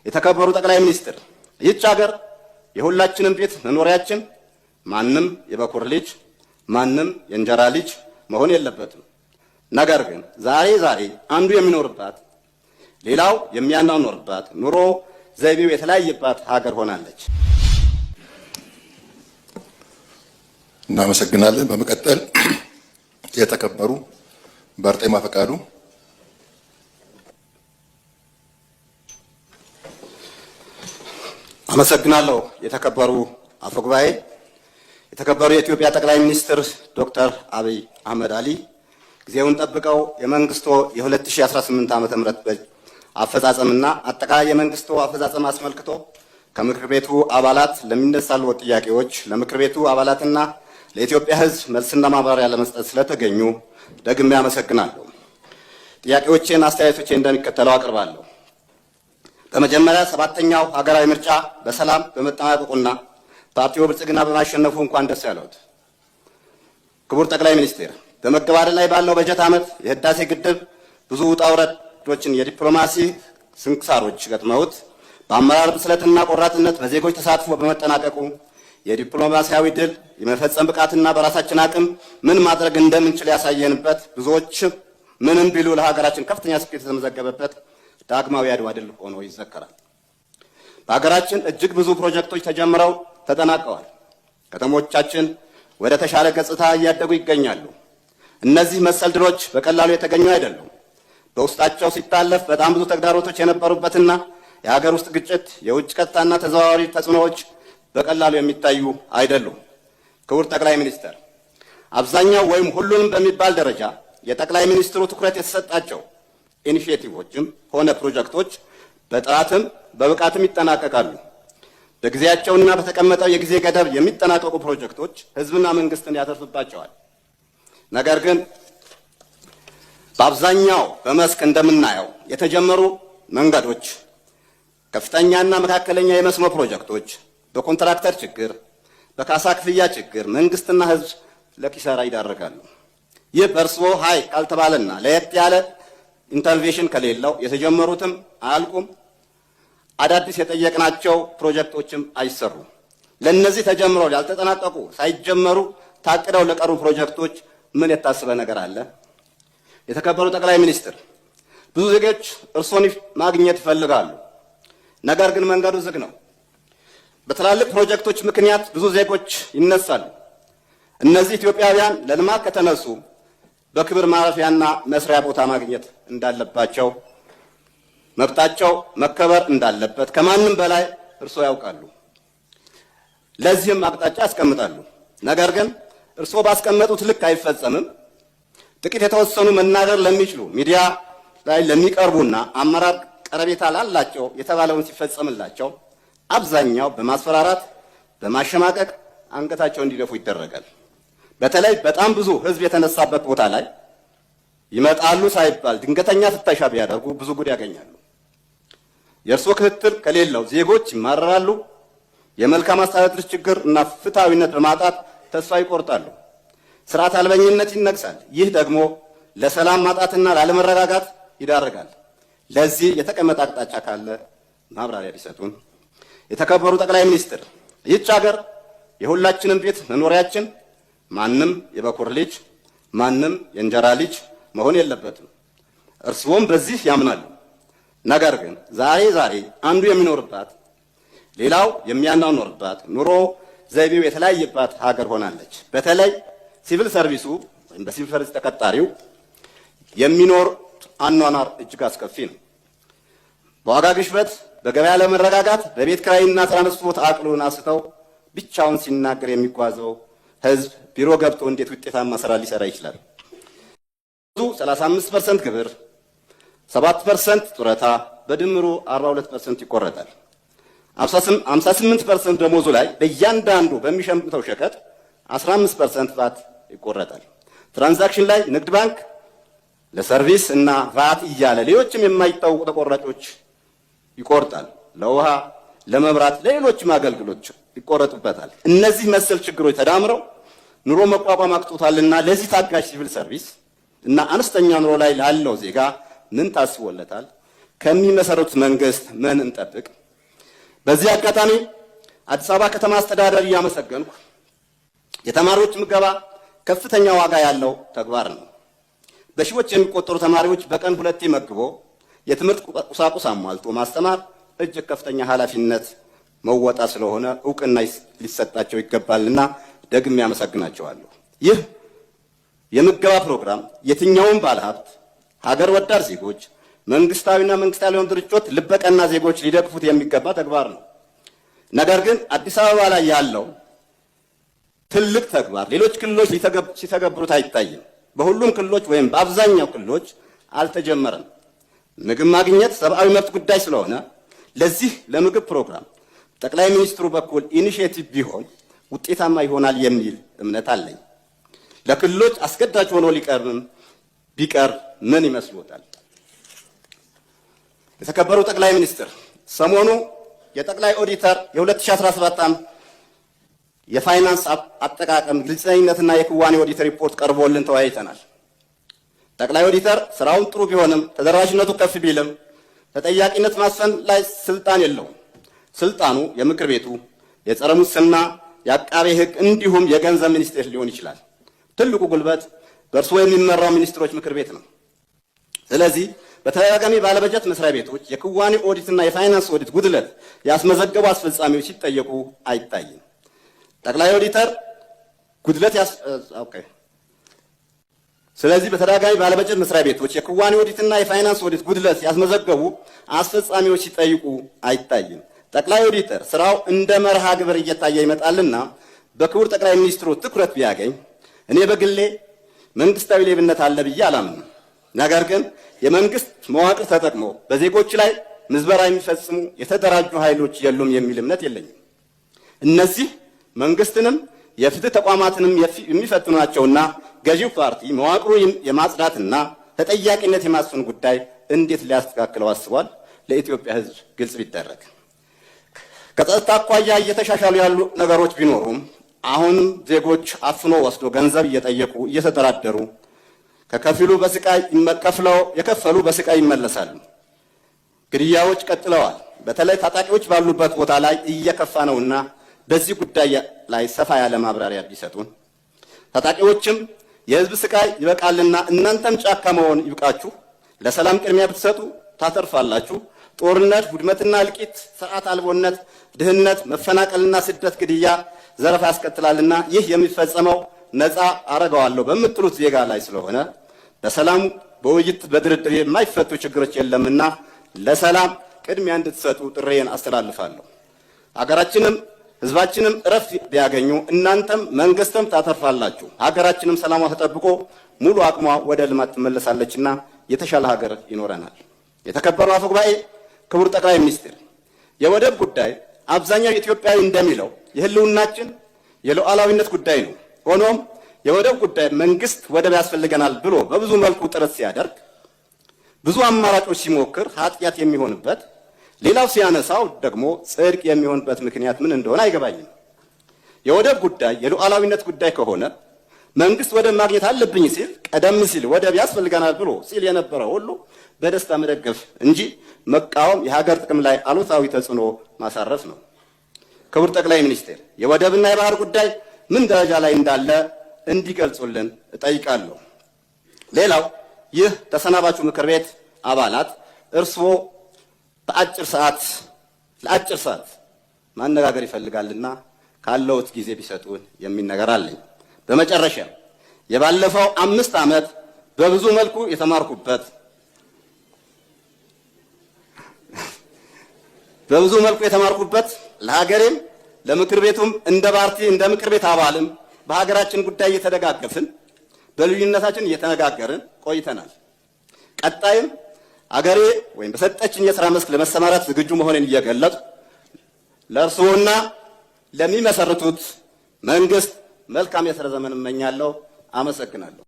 የተከበሩ ጠቅላይ ሚኒስትር፣ ይህች ሀገር የሁላችንም ቤት መኖሪያችን፣ ማንም የበኩር ልጅ ማንም የእንጀራ ልጅ መሆን የለበትም። ነገር ግን ዛሬ ዛሬ አንዱ የሚኖርባት ሌላው የሚያኗኑርባት ኑሮ ዘይቤው የተለያየባት ሀገር ሆናለች። እናመሰግናለን። በመቀጠል የተከበሩ በርጤማ ፈቃዱ። አመሰግናለሁ። የተከበሩ አፈ ጉባኤ፣ የተከበሩ የኢትዮጵያ ጠቅላይ ሚኒስትር ዶክተር አብይ አህመድ አሊ ጊዜውን ጠብቀው የመንግስቶ የ2018 ዓ.ም አፈጻጸምና አጠቃላይ የመንግስቶ አፈጻጸም አስመልክቶ ከምክር ቤቱ አባላት ለሚነሳሉ ጥያቄዎች ለምክር ቤቱ አባላትና ለኢትዮጵያ ሕዝብ መልስና ማብራሪያ ለመስጠት ስለተገኙ ደግሜ አመሰግናለሁ። ጥያቄዎቼን፣ አስተያየቶቼን እንደሚከተለው አቅርባለሁ። በመጀመሪያ ሰባተኛው ሀገራዊ ምርጫ በሰላም በመጠናቀቁና ፓርቲው ብልጽግና በማሸነፉ እንኳን ደስ ያለዎት። ክቡር ጠቅላይ ሚኒስትር፣ በመገባደድ ላይ ባለው በጀት ዓመት የህዳሴ ግድብ ብዙ ውጣ ውረዶችን የዲፕሎማሲ ስንክሳሮች ገጥመውት በአመራር ብስለትና ቆራጥነት በዜጎች ተሳትፎ በመጠናቀቁ የዲፕሎማሲያዊ ድል የመፈጸም ብቃትና በራሳችን አቅም ምን ማድረግ እንደምንችል ያሳየንበት፣ ብዙዎች ምንም ቢሉ ለሀገራችን ከፍተኛ ስኬት የተመዘገበበት ዳግማዊ አድዋ ድል ሆኖ ይዘከራል። በሀገራችን እጅግ ብዙ ፕሮጀክቶች ተጀምረው ተጠናቀዋል። ከተሞቻችን ወደ ተሻለ ገጽታ እያደጉ ይገኛሉ። እነዚህ መሰል ድሎች በቀላሉ የተገኙ አይደሉም። በውስጣቸው ሲታለፍ በጣም ብዙ ተግዳሮቶች የነበሩበትና የሀገር ውስጥ ግጭት፣ የውጭ ቀጥታና ተዘዋዋሪ ተጽዕኖዎች በቀላሉ የሚታዩ አይደሉም። ክቡር ጠቅላይ ሚኒስትር፣ አብዛኛው ወይም ሁሉንም በሚባል ደረጃ የጠቅላይ ሚኒስትሩ ትኩረት የተሰጣቸው initiative ኦችም ሆነ ፕሮጀክቶች በጥራትም በብቃትም ይጠናቀቃሉ። በጊዜያቸውና በተቀመጠው የጊዜ ገደብ የሚጠናቀቁ ፕሮጀክቶች ሕዝብና መንግስትን ያተርፍባቸዋል። ነገር ግን በአብዛኛው በመስክ እንደምናየው የተጀመሩ መንገዶች፣ ከፍተኛና መካከለኛ የመስኖ ፕሮጀክቶች በኮንትራክተር ችግር፣ በካሳ ክፍያ ችግር መንግስትና ሕዝብ ለኪሳራ ይዳረጋሉ። ይህ በእርስዎ ሀይ ካልተባለና ለየት ያለ intervention ከሌለው የተጀመሩትም አያልቁም፣ አዳዲስ የጠየቅናቸው ፕሮጀክቶችም አይሰሩም። ለእነዚህ ተጀምረው ያልተጠናቀቁ ሳይጀመሩ ታቅደው ለቀሩ ፕሮጀክቶች ምን የታሰበ ነገር አለ? የተከበሩ ጠቅላይ ሚኒስትር፣ ብዙ ዜጎች እርሶን ማግኘት ይፈልጋሉ። ነገር ግን መንገዱ ዝግ ነው። በትላልቅ ፕሮጀክቶች ምክንያት ብዙ ዜጎች ይነሳሉ። እነዚህ ኢትዮጵያውያን ለልማት ከተነሱ በክብር ማረፊያና መስሪያ ቦታ ማግኘት እንዳለባቸው፣ መብታቸው መከበር እንዳለበት ከማንም በላይ እርስዎ ያውቃሉ። ለዚህም አቅጣጫ ያስቀምጣሉ። ነገር ግን እርስዎ ባስቀመጡት ልክ አይፈጸምም። ጥቂት የተወሰኑ መናገር ለሚችሉ ሚዲያ ላይ ለሚቀርቡና አመራር ቀረቤታ ላላቸው የተባለውን ሲፈጸምላቸው፣ አብዛኛው በማስፈራራት በማሸማቀቅ አንገታቸው እንዲደፉ ይደረጋል። በተለይ በጣም ብዙ ሕዝብ የተነሳበት ቦታ ላይ ይመጣሉ ሳይባል ድንገተኛ ፍተሻ ቢያደርጉ ብዙ ጉድ ያገኛሉ። የእርስዎ ክትትል ከሌለው ዜጎች ይማረራሉ። የመልካም አስተዳደር ችግር እና ፍትሐዊነት በማጣት ተስፋ ይቆርጣሉ። ስርዓት አልበኝነት ይነግሳል። ይህ ደግሞ ለሰላም ማጣትና ላለመረጋጋት ይዳርጋል። ለዚህ የተቀመጠ አቅጣጫ ካለ ማብራሪያ ቢሰጡን። የተከበሩ ጠቅላይ ሚኒስትር፣ ይህች ሀገር የሁላችንም ቤት መኖሪያችን፣ ማንም የበኩር ልጅ ማንም የእንጀራ ልጅ መሆን የለበትም። እርስዎም በዚህ ያምናሉ። ነገር ግን ዛሬ ዛሬ አንዱ የሚኖርባት ሌላው የሚያኗኑርባት ኑሮ ዘይቤው የተለያየባት ሀገር ሆናለች። በተለይ ሲቪል ሰርቪሱ ወይም በሲቪል ሰርቪስ ተቀጣሪው የሚኖር አኗኗር እጅግ አስከፊ ነው። በዋጋ ግሽበት፣ በገበያ አለመረጋጋት፣ በቤት ኪራይና ትራንስፖርት አቅሉን አስተው ብቻውን ሲናገር የሚጓዘው ህዝብ ቢሮ ገብቶ እንዴት ውጤታማ ስራ ሊሰራ ይችላል? 35% ግብር፣ 7% ጡረታ፣ በድምሩ 42% ይቆረጣል። 58% ደሞዙ ላይ በእያንዳንዱ በሚሸምተው ሸቀጥ 15% ቫት ይቆረጣል። Transaction ላይ ንግድ ባንክ ለ service እና ቫት እያለ ሌሎችም የማይታወቁ ተቆራጮች ይቆርጣል። ለውሃ፣ ለመብራት፣ ለሌሎችም አገልግሎች ይቆረጡበታል። እነዚህ መሰል ችግሮች ተዳምረው ኑሮ መቋቋም አቅቶታልና ለዚህ ታጋሽ ሲቪል ሰርቪስ እና አነስተኛ ኑሮ ላይ ላለው ዜጋ ምን ታስቦለታል? ከሚመሰርቱት መንግስት ምን እንጠብቅ? በዚህ አጋጣሚ አዲስ አበባ ከተማ አስተዳደር እያመሰገንኩ የተማሪዎች ምገባ ከፍተኛ ዋጋ ያለው ተግባር ነው። በሺዎች የሚቆጠሩ ተማሪዎች በቀን ሁለቴ መግቦ የትምህርት ቁሳቁስ አሟልቶ ማስተማር እጅግ ከፍተኛ ኃላፊነት መወጣት ስለሆነ እውቅና ሊሰጣቸው ይገባልና ደግሜ አመሰግናቸዋለሁ። ይህ የምገባ ፕሮግራም የትኛውም ባለሀብት፣ ሀገር ወዳድ ዜጎች፣ መንግስታዊና መንግስታዊ ያልሆኑ ድርጅቶች፣ ልበቀና ዜጎች ሊደግፉት የሚገባ ተግባር ነው። ነገር ግን አዲስ አበባ ላይ ያለው ትልቅ ተግባር ሌሎች ክልሎች ሲተገብሩት አይታይም። በሁሉም ክልሎች ወይም በአብዛኛው ክልሎች አልተጀመረም። ምግብ ማግኘት ሰብአዊ መብት ጉዳይ ስለሆነ ለዚህ ለምግብ ፕሮግራም ጠቅላይ ሚኒስትሩ በኩል initiative ቢሆን ውጤታማ ይሆናል የሚል እምነት አለኝ። ለክልሎች አስገዳጅ ሆኖ ሊቀርብም ቢቀርብ ምን ይመስልዎታል? የተከበሩ ጠቅላይ ሚኒስትር፣ ሰሞኑ የጠቅላይ ኦዲተር የ2017 ዓ.ም የፋይናንስ አጠቃቀም ግልጸኝነትና የክዋኔ ኦዲት ሪፖርት ቀርቦልን ተወያይተናል። ጠቅላይ ኦዲተር ስራውን ጥሩ ቢሆንም ተደራሽነቱ ከፍ ቢልም ተጠያቂነት ማስፈን ላይ ስልጣን የለውም። ስልጣኑ የምክር ቤቱ፣ የጸረ ሙስና፣ የአቃቤ ሕግ እንዲሁም የገንዘብ ሚኒስቴር ሊሆን ይችላል። ትልቁ ጉልበት በእርስዎ የሚመራው ሚኒስትሮች ምክር ቤት ነው። ስለዚህ በተደጋጋሚ ባለበጀት መስሪያ ቤቶች የክዋኔ ኦዲትና የፋይናንስ ኦዲት ጉድለት ያስመዘገቡ አስፈጻሚዎች ሲጠየቁ አይታይም። ጠቅላይ ኦዲተር ጉድለት ያስ okay። ስለዚህ በተደጋጋሚ ባለበጀት መስሪያ ቤቶች የክዋኔ ኦዲትና የፋይናንስ ኦዲት ጉድለት ያስመዘገቡ አስፈጻሚዎች ሲጠይቁ አይታይም። ጠቅላይ ኦዲተር ስራው እንደ መርሃ ግብር እየታየ ይመጣልና በክቡር ጠቅላይ ሚኒስትሩ ትኩረት ቢያገኝ። እኔ በግሌ መንግስታዊ ሌብነት አለ ብዬ አላምንም። ነገር ግን የመንግስት መዋቅር ተጠቅሞ በዜጎች ላይ ምዝበራ የሚፈጽሙ የተደራጁ ኃይሎች የሉም የሚል እምነት የለኝም። እነዚህ መንግስትንም የፍትህ ተቋማትንም የሚፈትኑ ናቸውና ገዢው ፓርቲ መዋቅሩ የማጽዳትና ተጠያቂነት የማስፈን ጉዳይ እንዴት ሊያስተካክለው አስቧል? ለኢትዮጵያ ሕዝብ ግልጽ ቢደረግ። ከጸጥታ አኳያ እየተሻሻሉ ያሉ ነገሮች ቢኖሩም አሁን ዜጎች አፍኖ ወስዶ ገንዘብ እየጠየቁ እየተደራደሩ ከከፊሉ በስቃይ ከፍለው የከፈሉ በስቃይ ይመለሳሉ። ግድያዎች ቀጥለዋል። በተለይ ታጣቂዎች ባሉበት ቦታ ላይ እየከፋ ነውና በዚህ ጉዳይ ላይ ሰፋ ያለ ማብራሪያ ቢሰጡን። ታጣቂዎችም የህዝብ ስቃይ ይበቃልና እናንተም ጫካ መሆን ይብቃችሁ፣ ለሰላም ቅድሚያ ብትሰጡ ታተርፋላችሁ። ጦርነት፣ ውድመትና እልቂት፣ ስርዓት አልቦነት፣ ድህነት፣ መፈናቀልና ስደት፣ ግድያ፣ ዘረፋ ያስከትላልና ይህ የሚፈጸመው ነፃ አረገዋለሁ በምትሉት ዜጋ ላይ ስለሆነ በሰላም፣ በውይይት፣ በድርድር የማይፈቱ ችግሮች የለምና ለሰላም ቅድሚያ እንድትሰጡ ጥሪዬን አስተላልፋለሁ። ሀገራችንም ህዝባችንም እረፍት ቢያገኙ እናንተም መንግስትም ታተርፋላችሁ። ሀገራችንም ሰላሟ ተጠብቆ ሙሉ አቅሟ ወደ ልማት ትመለሳለችና የተሻለ ሀገር ይኖረናል። የተከበሩ አፈ ጉባኤ፣ ክቡር ጠቅላይ ሚኒስትር፣ የወደብ ጉዳይ አብዛኛው ኢትዮጵያዊ እንደሚለው የህልውናችን የሉዓላዊነት ጉዳይ ነው። ሆኖም የወደብ ጉዳይ መንግስት ወደብ ያስፈልገናል ብሎ በብዙ መልኩ ጥረት ሲያደርግ፣ ብዙ አማራጮች ሲሞክር ኃጢአት የሚሆንበት፣ ሌላው ሲያነሳው ደግሞ ጽድቅ የሚሆንበት ምክንያት ምን እንደሆነ አይገባኝም። የወደብ ጉዳይ የሉዓላዊነት ጉዳይ ከሆነ መንግስት ወደብ ማግኘት አለብኝ ሲል ቀደም ሲል ወደብ ያስፈልገናል ብሎ ሲል የነበረው ሁሉ በደስታ መደገፍ እንጂ መቃወም የሀገር ጥቅም ላይ አሉታዊ ተጽዕኖ ማሳረፍ ነው። ክቡር ጠቅላይ ሚኒስትር፣ የወደብና የባህር ጉዳይ ምን ደረጃ ላይ እንዳለ እንዲገልጹልን እጠይቃለሁ። ሌላው ይህ ተሰናባቹ ምክር ቤት አባላት እርስዎ በአጭር ሰዓት ለአጭር ሰዓት ማነጋገር ይፈልጋልና ካለውት ጊዜ ቢሰጡን የሚል ነገር አለኝ። በመጨረሻ የባለፈው 5 ዓመት በብዙ መልኩ የተማርኩበት በብዙ መልኩ የተማርኩበት ለሀገሬም ለምክር ቤቱም እንደ ፓርቲ እንደ ምክር ቤት አባልም በሀገራችን ጉዳይ እየተደጋገፍን በልዩነታችን እየተነጋገርን ቆይተናል። ቀጣይም አገሬ ወይም በሰጠችኝ የሥራ መስክ ለመሰማራት ዝግጁ መሆኔን እየገለጽኩ ለእርስዎና ለሚመሰርቱት መንግስት መልካም የሥራ ዘመን እመኛለሁ። አመሰግናለሁ።